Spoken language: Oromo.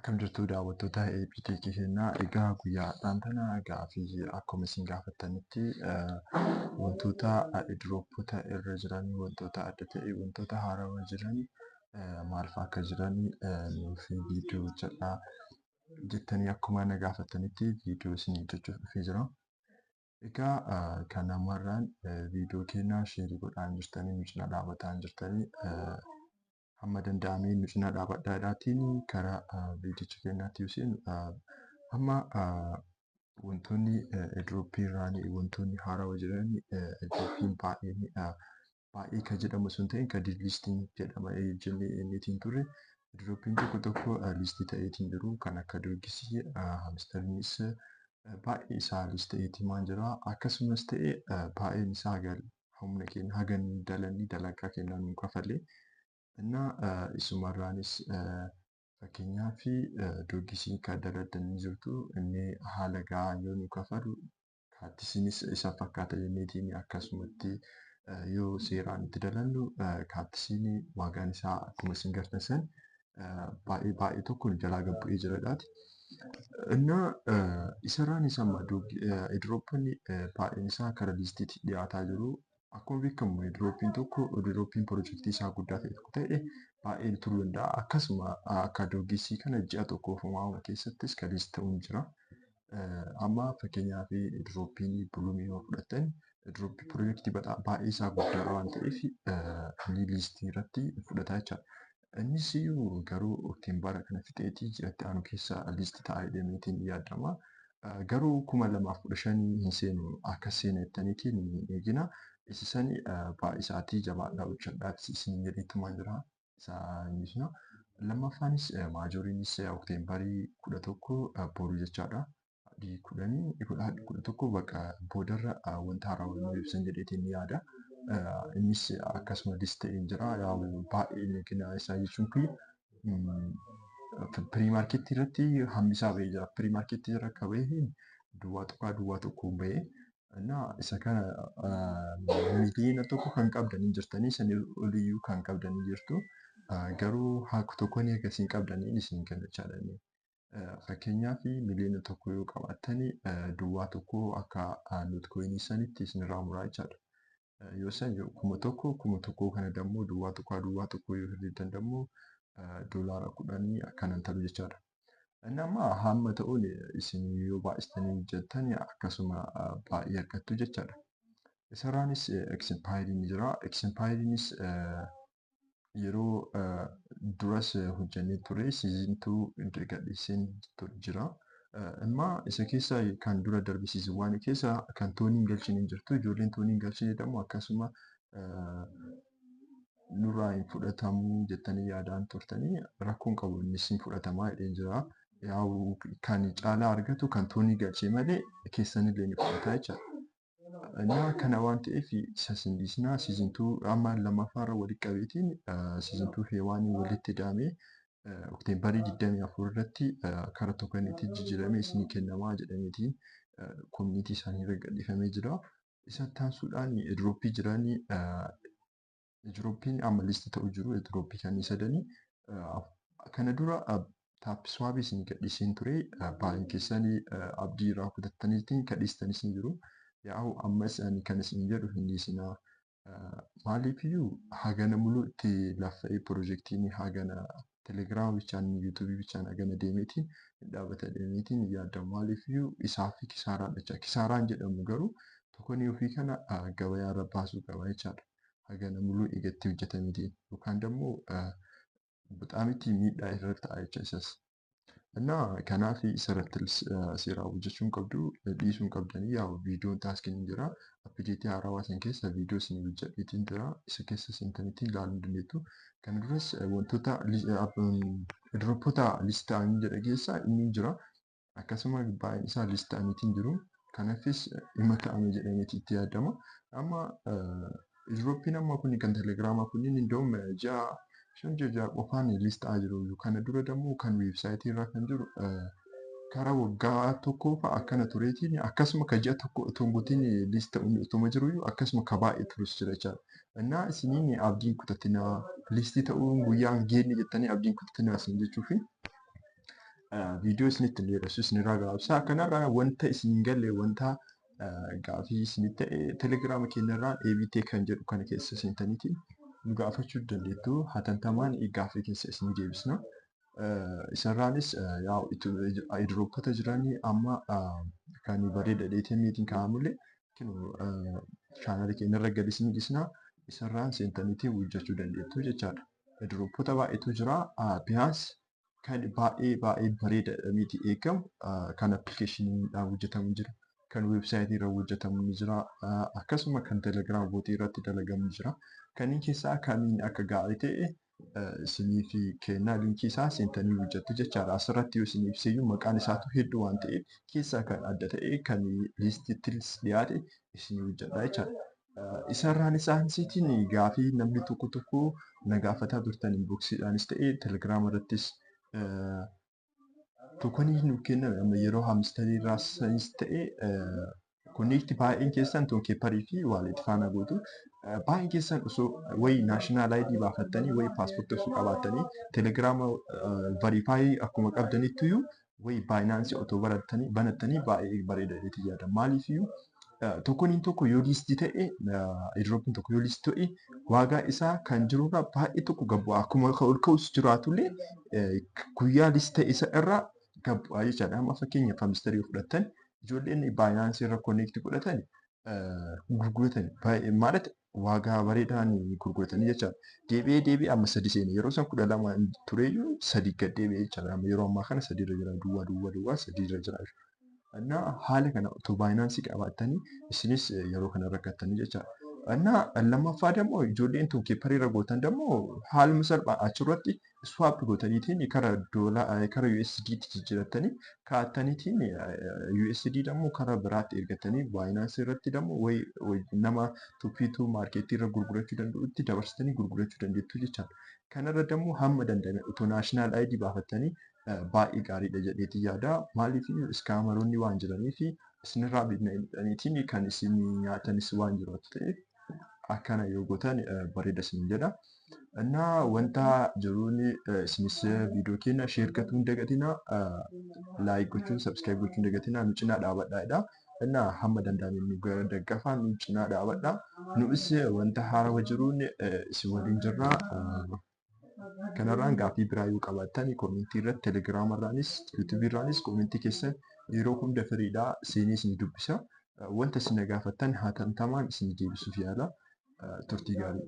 Akkam jirtu daawwattoota APTK keenyaa? Egaa guyyaa har'aan tana gaaffii akkuma isin gaafattanitti wantoota airdroppota irra jiran, wantoota adda ta'e, wantoota haarawaa jiran maal fa'aa akka jiran nuuf viidiyoo hojjedhaa jettanii akkuma na gaafattanitti viidiyoo isin hojjechuuf dhufee jira. Egaa kan ammarraan viidiyoo keenya share godhaa hin jirtanii, nu cina dhaabbataa hin jirtanii, hamma danda'ameen nu cina dhaabbadhaadhaatiin karaa viidiyicha keenyaatti yoo seenu, amma wantoonni airdroppii irraan wantoonni haarawaa jiran, airdroppiin baay'een baay'ee kan jedhamu osoo hin ta'in kan listiin jedhama jennee innitiin turre, airdroppiin tokko tokko listii ta'eetiin jiru, kan akka Dogsii, Hamsteriinis baay'ee isaa list ta'eetiin waan jira. Akkasumas ta'e baay'een isaa humna keenya hagan dalanii dalagaa kennaa nu kafalee. Innaa isumarraanis fakkeenyaaf Dogsii kan daladdanii jirtu, inni haala gahaa yoo nu kafalu, Catsiinis isa fakkaata jenneetiin, akkasumatti yoo seeraan itti dalannu Catsiin waagaan isaa akkuma isin gartan san baay'ee baay'ee tokko nu jalaa gad bu'ee jiradhaati. Innaa isarraanis amma airdropponni baay'een isaa karaa listiitti dhiyaataa jiru. Akkuma beekamu airdroppiin tokko, airdroppiin piroojeektii isaa guddaa ta'e tokko ta'e baay'ee turuu danda'a. Akkasuma akka Dogsii kana ji'a tokkoof homaa keessattis kan list ta'uun jira. Amma fakkeenyaaf airdroppiin Blumii yoo fudhattan, airdroppii piroojeektii baay'ee isaa guddaa waan ta'eef inni listii irratti fudhata jechaadha. Innis iyyuu garuu October kana fixeetii ji'atti aanu keessa list ta'a jedhameetiin yaadama. Garuu 2015 hin seenu akka seena jettaniitiin hin eegina. Isa sani baay'isaatii jabaadhaa hojjedhaa isin jedheetumaan jira. Isa inni Lammaffaanis Majoriinis October 11, boru jechaadha. 10, 11 bakka boodarra wanta haaraa nu ibsan jedheetiin yaada. Innis akkasuma list ta'ee jira. Baay'ee eegina isaa jechuun kun pre-marketii irratti hammi isaa bahee jira. Pre-marketii irra akka baheen 0.01 bahee. Isa kana 1 miiliyoona kan qabdanii jirtanii, sanii oliyyuu kan qabdanii jirtu. Garuu haku tokkoon akkasiin qabdanii isin kenna jechaadha. Fakkeenyaaf 1 miiliyoona yoo qabaattani, 0.1 akka Notcoinii sanitti isinirraa muraa jechaadha. Yoo san 1000, 1000 kana dammoo 0.01 yoo hir'iftan dammoo $10 akkanan ta'u jechaadha. Inni amma hamma ta'uun isin yoo baay'istanii jettan akkasuma baay'ee argattu jechaadha. Isarraanis X-Empiriin ni jira. X-Empiriinis yeroo duras hojjannee ture, season 2 gadhiiseen jira. Imma isa keessa kan dura darbe season 1 keessa kan TONii hin galchine hin jirtu. Ijoolleen TONii hin galchine immoo akkasuma nurraa hin fudhatamuu jettanii yaadaan turtanii, rakkoon qabu, innis hin fudhatamaa jedheen jira. Yaa'u kan caalaa argatu kan TONii galche malee keessanillee ni fudhata jechaadha. Innaa kana waan ta'eef isa sin dhiisnaa, season 2 amma lammaffaarra walitti qabeetiin season 2 fi waan walitti hidhamee October 24 irratti karaa tokeniitti jijjiiramee isinii kennamaa jedhameetiin community isaanii irra gadhiifamee jira. Isa taasisuudhaan airdroppii jiranii, airdroppiin amma list ta'u jiru, airdroppii kan sadanii kana dura TapSwapii isinii gadhiiseen ture, baay'een keessanii abdii irraa kutattaniitiin gadhiistanis ni jiru. Yaa'u ammas ani kan isin jedhu hin dhiisinaa. Maaliifiyyuu hagana muluu itti laffa'ee piroojeektiin hagana Telegiraama bichaan, YouTubeii bichaan hagana deemeetiin hin dhaabbata deemeetiin yaadamu. Maaliifiyyuu isaa fi kisaaraadha jecha. Kisaaraan jedhamu garuu tokenii ofii kana gabayaa irra baasuu qaba jechaadha. Hagana muluu eegatti hojjetameetiin yookaan immoo bixaamitti miidhaa irra ta'a jecha isas. Innaa kanaaf isarratti seeraan hojjechuu hin qabdu, dhiisuu hin qabdanii. Yaa'u viidiyoon taskiin ni jira. Updateii haarawaa san keessa viidiyoo isin hojjedheetiin jira. Isa keessa seentaniitiin ilaaluu dandeettu. Kana duras wantoota airdroppota list ta'anii jedha keessa inni jira. Akkasuma baay'een isaa list ta'aniitiin jiru. Kanaafis dhimma ka'ame jedhameeti itti yaadama. Amma airdroppiin amma kun kan Telegiraamaa kunniin indoom ji'a 5, ji'a 6 qofaan list ta'aa jiru. Kana dura dammoo kan websiteii irraa kan jiru karaa waggaa tokkoo fa'a akkana tureetiin, akkasuma kan ji'a tokko otoo hin guutiin list ta'uun otuma jiruyyuu akkasuma ka baay'ee turus jira jechaadha. Innaa isiniin abdiin kutatinaa, listii ta'uun guyyaan geenye jettanii abdiin kutatinaa isin jechuufi. Viidiyoo isinitti hin dheeressu, isinirraa gabaabsa. Kanarraa wanta isin hin galle, wanta gaafii isinitti ta'e, Telegiraama keenyarraa ABT kan jedhu kana keessa seentaniitiin nu gaafachuu dandeettu. Hatantamaan gaafii keessa isinii deebisna. Isarraanis airdroppota jiranii amma kan bareeda dheetamiitiin kaa'amullee chaanaalii keenyarra gadi isin dhiisna. Isarraan seentaniitiin hojjechuu dandeettu jechaadha. Airdroppota baay'eetu jira. Biyaans kan baay'ee baay'ee bareeda miti eegamu kan appilikeeshiniidhaan hojjetamu jira. Kan weebsaayitii irra hojjetamu ni jira. Akkasuma kan Telegram bootii irratti dalagamu ni jira. Kanneen keessaa kamiin akka gaarii ta'e isiniif kennaa, liinkii isaa seentanii hojjettu jechaadha. Asirratti yoo isin ibseyyuu maqaan isaatu hedduu waan ta'eef keessaa kan adda ta'e kan liistitti dhiyaate isin hojjedha jechaadha. Isarraan isaansiitiin gaafii namni tokko tokko na gaafataa turtan, inboxiidhaanis ta'e Telegiraama irrattis, tokenii nuuf kenname amma yeroo Hamsterii irraas ta'e connect baay'een keessan Tonkeeperii fi wallet faana gootu. Baay'een keessan osoo wayi national ID baafattanii, wayi paaspoortii osoo qabaattanii, Telegiraama verify akkuma qabdanittiyyuu wayi Binance otoo barattanii banattanii baay'ee bareeda jedheetii yaada. Maaliifiyyuu tokeniin tokko yoo list ta'e, airdropiin tokko yoo list ta'e, waagaa isaa kan jirurraa baay'ee tokko gad bu'a. Akkuma ol ka'us jiraatullee guyyaa list ta'e isa irraa gad bu'a jechaadha. Amma fakkeenyaaf Hamsterii yoo fudhattan, ijoolleen Binance irra connect godhatan gurguratan baay'ee ማለት waagaa bareedaan gurguratanii jechaadha. Deebi'ee deebi'ee amma sadi seene. Yeroo san 12 tureyyuu sadi gad deebi'ee jechaadha. Amma yeroo ammaa kana sadiirra jira, duwwaa duwwaa duwwaa sadiirra jira. Innaa haala kana otoo Binance qabaattanii isinis yeroo kana rakkattanii jechaadha. Innaa lammaffaa immoo ijoolleen Tonkeeperii irra gootan immoo haaluma salphaa achirratti swap gootaniitiin kara doolaa kara USDtti jijjiirattanii kaa'attaniitiin USD immoo kara biraatti ergatanii Binance irratti immoo nama tuppiituu marketii irra gurgurachuu danda'utti dabarsitanii gurgurachuu dandeettu jechaadha. Kanarra immoo hamma danda'ame otoo national ID baafattanii baay'ee gaariidha jedheetii yaada. Maaliif scammeroonni waan jiraniif isinirraa bitaniitiin kan isin nyaatanis waan jiraatu ta'eef akkana yoo gootan bareeda isin jedha. Innaa wanta jiruun isinis viidiyoo keenya share gochuu hin dagatinaa, like gochuun, subscribe gochuu hin dagatinaa, nu cinaa dhaabadhaa. Innaa hamma danda'ame nu daggafaa, nu cinaa dhaabadhaa. Nus wanta haarawaa jiruun isin waliin jirra. Kanarraan gaaffii biraa yoo qabaattan commentii irratti, Telegiraama irraanis, YouTubeii irraanis commentii keessan yeroo hunda firiidhaa seenee isin dubbisa. Wanta isin na gaafattan hatantamaan isin deebisuuf yaala. Turtii gaarii.